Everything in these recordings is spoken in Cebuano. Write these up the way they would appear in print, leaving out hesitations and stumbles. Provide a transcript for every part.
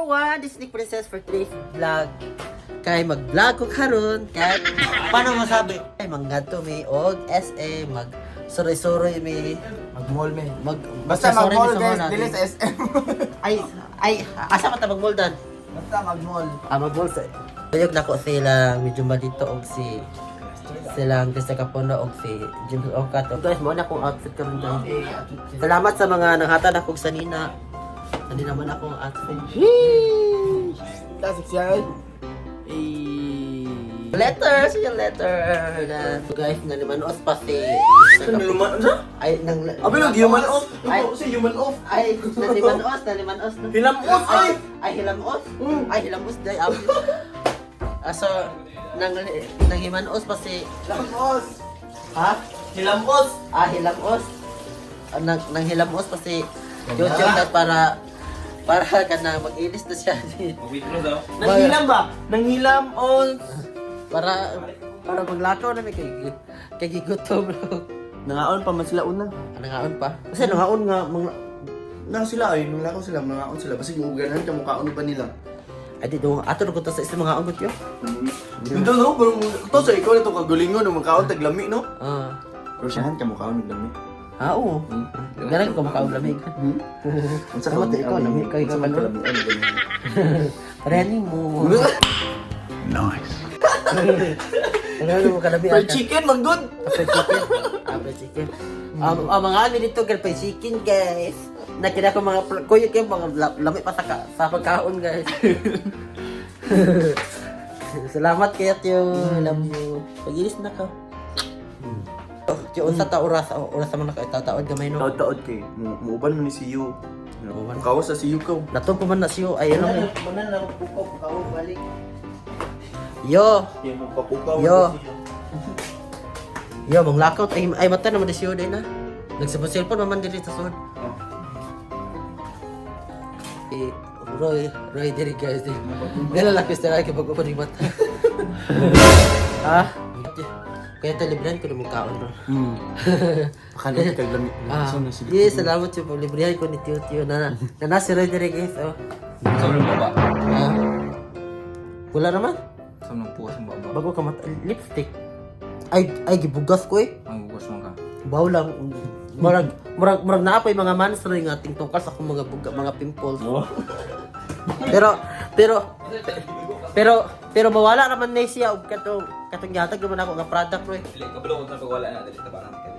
Everyone! This is Nick Princess for today's vlog. Kay mag-vlog ko karon kay paano masabi? Ay mangadto mi og SM, mag suroy-suroy mi. Mag-mall, me. Mag Basta magsuroy mi mag-mall, sa guys, mall dili natin. sa SM. Ay ay asa man ta mag-mall dan? Basta mag-mall. Ah, mag-mall sa Tuyog nako sila medyo malito og si silang Krista Capono og si James Ocat. Guys, mo na akong outfit karon, guys. Salamat sa mga nanghatag akong sanina. Sanina man akong outfit. Tasik siya. Letter! Sige, letter! Na, guys, nalimanos pa si Naluman na? Ay, nang Abi nag human off. Ay. Ay, si human off. Ay, nalimanos, nalimanos na. Hilamos ay. Ay, hilamos. Ay, hilamos day. Ah, so, nang himanos pa si Hilamos. Ha? Hilamos. Ah, hilamos. Ah, nang hilamos pa si Jojo na para para ka na mag-ilis na siya. Mag-withdraw daw. Nanghilam ba? Nanghilam on. para para maglakaw na may kay kay gigutom. Nangaon pa man sila una. Ano ngaon pa? Kasi nangaon nga mga Na sila ay, nung lakaw sila, nangaon sila. Basig ganahan ka mukhaon ba nila? Ay di do ato ko to sa isang mga anggot yo. Dito no, pero to sa ikaw na to kagalingon ng mukhaon taglami no. Ah. Pero siya ka mukhaon naglami. Ah, oo. Ganun ko makaon lamig. Unsa Sama to ikaw, lami kay Unsa man kanon. kalami ang lami. Parehan mo. Nice. Parehan mo kalami. Fried chicken man good. Fried chicken. Ah, fried chicken. Ang mga ano dito, girl, fried chicken, guys. Nakita ko mga kuyo kayo, mga lami pa sa, sa pagkaon, guys. Salamat kaya, Tiyo. Love you. Pag-ilis na ka. Oh, Tiyo, unsa ta oras, oras naman nakaitataon gamay no. Taod-taod kay muuban man ni si Yu. Muuban. Mukawas sa si Yu ka. Natong pa man na siyo, ay ano mo. Manan lang pukaw, pukaw balik. Yo, Yung magpapukaw. Yo. Yo, manglakaw ay ay mata naman di siyo din na. Nagsipon-silpon man diri sa sud. Eh, Roy, Roy diri guys. Dala lang ko sa kay bago pa mata. Ha? Kaya talibran ko na mong kaon ro. Akala kay lami. Ah, yes, salamat sa paglibrihan ko ni Tio Tio na na na si Roy diri, guys. Oh. Sa nang baba. Ah. Wala naman. Sa nang puwas ang baba. Bago ka mata lipstick. Ay ay gibugas ko eh. Ang bukas mo ka. Baw lang. Murag murag murag naa pa yung mga manos rin nga tingtungkal sa akong mga buga, mga pimples. Pero pero pero pero mawala naman na siya og katong katong gihatag naman ako nga product, Roy. Dili, kabalo ko sa pagwala na. Dili, tabangan ka.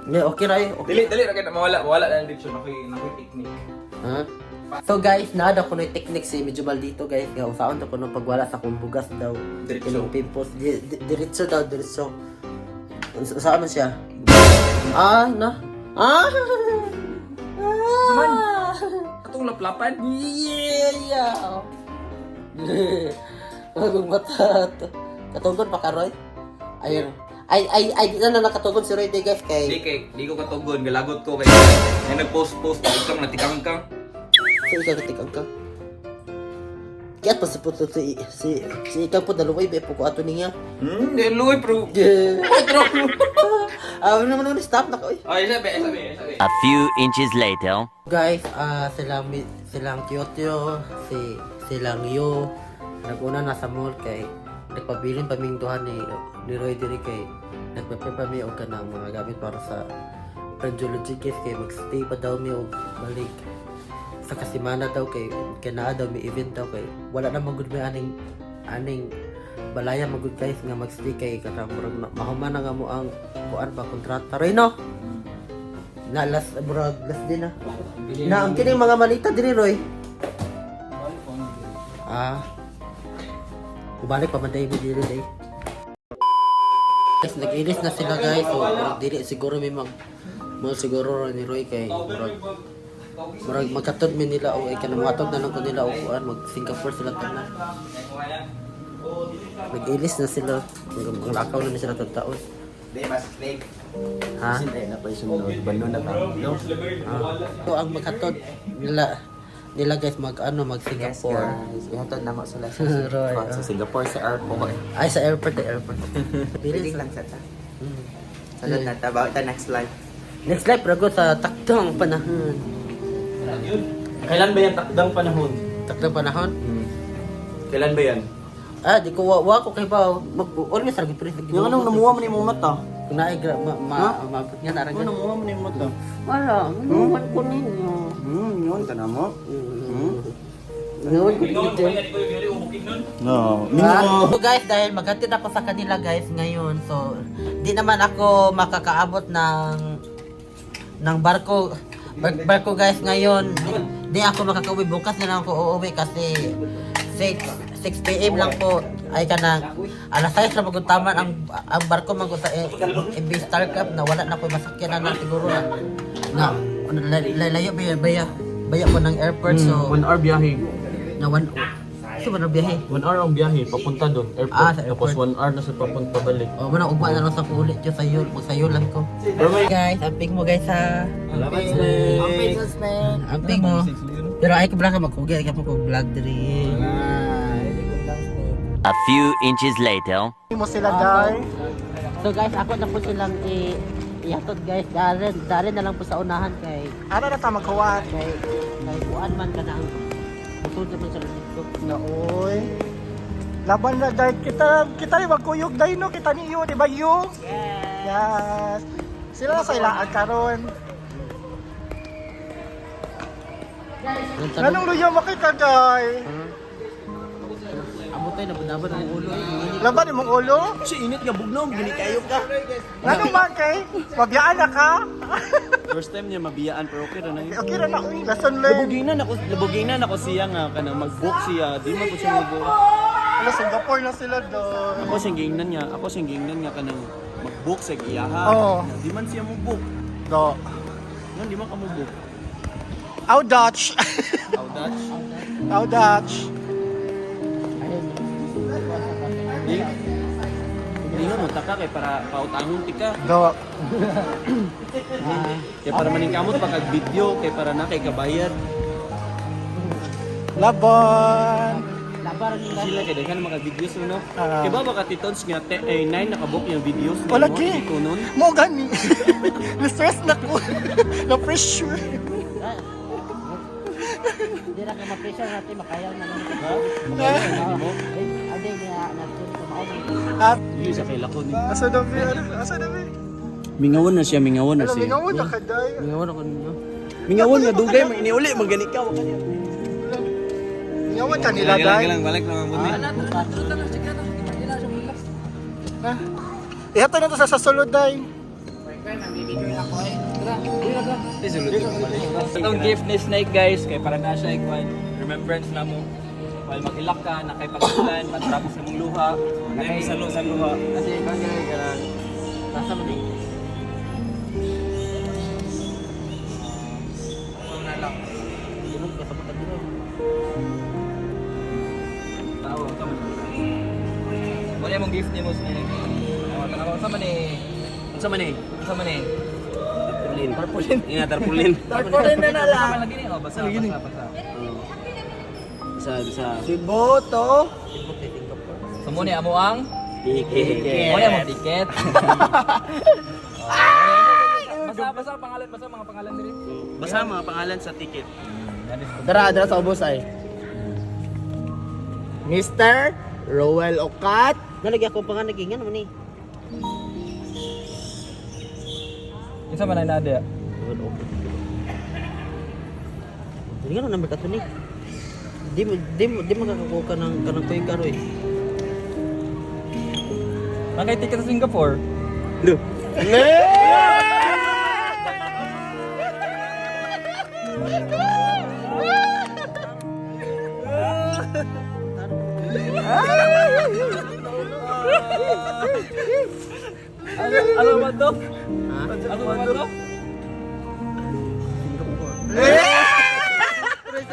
Yeah, okay ra eh. Okay. Dili, dili, ra kay mawala. Mawala na ang diction. Ako'y technique. Ha? So guys, naada ko na yung technique si medyo maldito, guys, nga usaon to ko nung pagwala sa akong bugas daw. Diretso. Kanang pimples. Diretso daw, diretso. Saan man siya? Ah, na. Ah! Ah! Atong laplapan. Yeah! Bagong mata. Katugon pa ka, Roy? Ayun. Ay, ay, ay, di na na nakatugon si Roy day, guys, Di kay kay, di ko katugon. Galagot ko kay. Ay nag-post-post. Ikang natikang kang. So, ikaw katikang ka. Kaya pa sa puto si, si, si ikaw po, dalaway, ba po ko ato niya. Di, luoy, pero. Yeah. Ah, ano naman naman, stop na ko, eh. Ay, sabi, sabi, sabi. A few inches later. Guys, ah, silang, silang Tiyotyo, si, silang Yo, naguna na sa mall kay nagpabilin pa ming duha ni Roy diri kay nagprepare pa mi og kanang mga gamit para sa radiology guys kay magstay pa daw mi og balik sa kasimana daw kay kay naa daw may event daw kay wala na magud may aning aning balaya magud guys nga magstay kay kanang murag mahuman na nga mo ang kuan ba kontrata Roy no na last murag last din na na ang kining mga malita diri, Roy. Ah. Kubalik pa man day mo diri day. Guys, nag-ilis na sila, guys. So, murag dili siguro may mag mo siguro ni Roy kay murag murag magkatod mi nila o ay kanang matod na lang ko nila o kuan mag Singapore sila tanan. Nag-ilis na sila. Maglakaw na ni sila taon. Di mas snake. Ha? Sin ay na pa yung balo na ta. No. Ah. So ang maghatod nila nila guys mag ano mag Singapore. Guys, ihatod na mo sila sa Roy, sa Singapore sa airport. Ay sa airport, sa airport. Bilis lang sa ta. Sunod na ta about the next life. Next life rago sa taktong panahon. Yun. Kailan ba yan takdang panahon? Takdang panahon? Kailan ba yan? Ah, di ko wa ko kay ba mag always ra gid pre. Yung anong namuha man imong mata? Kung naay gra ma ma maabot nga na ra Ano namuha man imong mata? Wala, minuman ko ninyo. Yun ka na mo. Minuman ko Noon, ninyo. kaya di ko yung bukid nun. No. Ah, so guys, dahil maghatid ako sa kanila guys ngayon, so di naman ako makakaabot ng barko barko guys ngayon. Di ako makakauwi, bukas na lang ako uuwi kasi 6 6 PM lang po ay kanang alas 6 na magutaman ang barko man ko sa MB Star Cup na wala na ko masakyan na siguro na na lalayo baya baya baya po ng airport, so 1 hour biyahe. Na one so one hour biyahe. 1 hour ang biyahe papunta doon, airport. Ah, sa airport. Tapos 1 hour na sa papunta balik. Oh, muna ugma na lang sa kulit yo sa yun, sa yun lang ko. Guys, amping mo guys ha. Salamat, Snake. Amping mo. Pero ay ko vlog ka magkugi, ay ka mo ko vlog diri. A few inches later. Mo sila day. So guys, ako na po silang ihatod guys. Daren, daren na lang po sa unahan kay Ano na ta maghuwat? kay kuan man ka na ang busod naman sa dito. Naoy. Laban na day kita kita rin magkuyog day no kita niyo di ba you? Yes. Sila na sa ilaan karon. Anong luya makita day? Amo tayo nabunabon ang ulo. Eh. Laban imong ulo? Si init nga bugnaw, gini kayo ka. Ngano man kay? Mabiyaan na ka? First time niya mabiyaan pero okay ra na yun. Okay ra na uy, lesson learned. Labuginan ako siya nga kanang mag-book siya, di man ko siya mag-book. Ala Singapore na sila doon. Ako siyang giingnan nga kanang mag-book sa iyaha. Oo. Di man siya mo book. Do. Ngan di man ka mo book. Aw Dutch. How Dutch? Aw Dutch. Di. Di nga mo taka kay para pautangon ti ka. Do. Kay para maningkamot pa kag video kay para na kay kabayad. Laban. Labar ni guys. Sila kay daghan mga videos no. Ah. Kay ba baka titons nga 9 nakabook yung videos Wala nimo, gi. di ko nun. Mo gani. Na-stress na ko. Na-pressure. Hindi ra ka ma-pressure natin makaya na lang. Mo. Ay, ade niya natin kumao. At Yun sa kay lako ni. asa na bi? Asa na bi? Mingawon na siya, mingawon na Alam, siya. mingaw na ka day. Mingawan ako ninyo. Mingawon nga dugay man iniuli man gani ka wa kaniya. Mingaw ka nila day. balik lang ang buni. Ihatod na to sa sulod day. Itong gift ni Snake guys, kay para na siya ikuan remembrance na mo. While mag-ilak ka, nakay pagkulan, matrapos sa mong luha. Nakay salo sa luha. Kasi ikaw ganun ganun. Nasa man eh. Tulog ka sa mga dito. Tao, tama. Wala mong gift ni mo Snake. Oh, tanaw sa man eh. Unsa man eh? Sa man eh. Tarpaulin. Tarpaulin. Ina tarpaulin. Tarpaulin na lang. Sama lagi ni oh, basa basa basa. Bisa bisa. Cebu to. Cebu kay Singapore. So mo ni amo ang Ticket. Mo ni among ticket. Basa basa pangalan, basa mga pangalan diri. Basta mga pangalan sa ticket. Dara, dara sa ubos ay. Mr. Roel Ocat. Nalagyan ko pa nga nagingan man eh. Kinsa man ay nade? Hindi nga number kato ni. Di mo makakakuha ka ng kanang kuy karoy. Nakay ticket sa Singapore. Ano ba to? Ano ba to?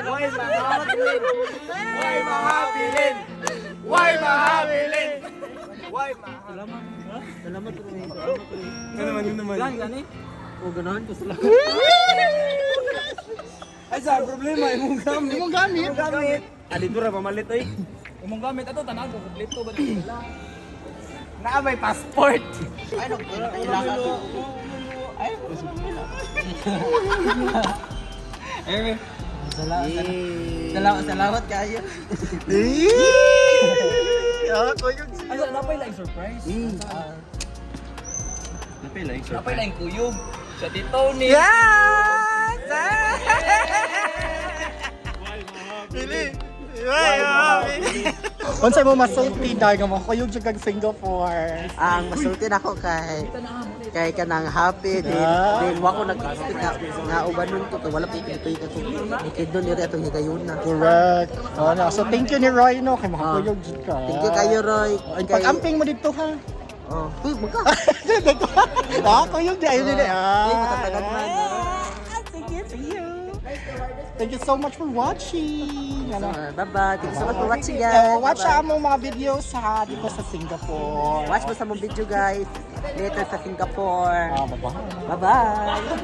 Why mahabilin? Why mahabilin? Why Salamat. Salamat Roy. Salamat Roy. Gani gani. O ganahan ko sila. Ay sa problema imong gamit. Imong gamit. Gamit. Ah, dito ra pamalit oy. Imong gamit ato tanan ko kompleto ba dito? Naa may passport. Ay no, kailangan ko. Ay, Eh, Salamat. Salamat, salamat kayo. Eh! Ah, kuyog siya. Ano, napay lang surprise. Napay lang surprise. Napay lang kuyog. Sa Tito ni. Yes! Pili. Unsay mo masulti dahil nga makuyog jud kag Singapore? Ang masulti nako kay kanang happy din din wa ko nag-expect nga ubanon ko to wala pa itoy ka to ni atong higayuna. Correct. Oh, no. So thank you ni Roy, no, kay makakuyog jud ka. Thank you kayo, Roy. Ay, pag-amping mo dito, ha. Oh, uy, magka. Ah, kuyog di ayun din. Ah. Uy, matatagan man. Sige, see you. Thank you so much for watching. Ano? Bye-bye. Thank you so much for watching, guys. Watch Bye-bye. sa among mga videos ha dito sa Singapore. Watch mo sa mong video, guys. Later sa Singapore. Ah, bye-bye. Bye-bye.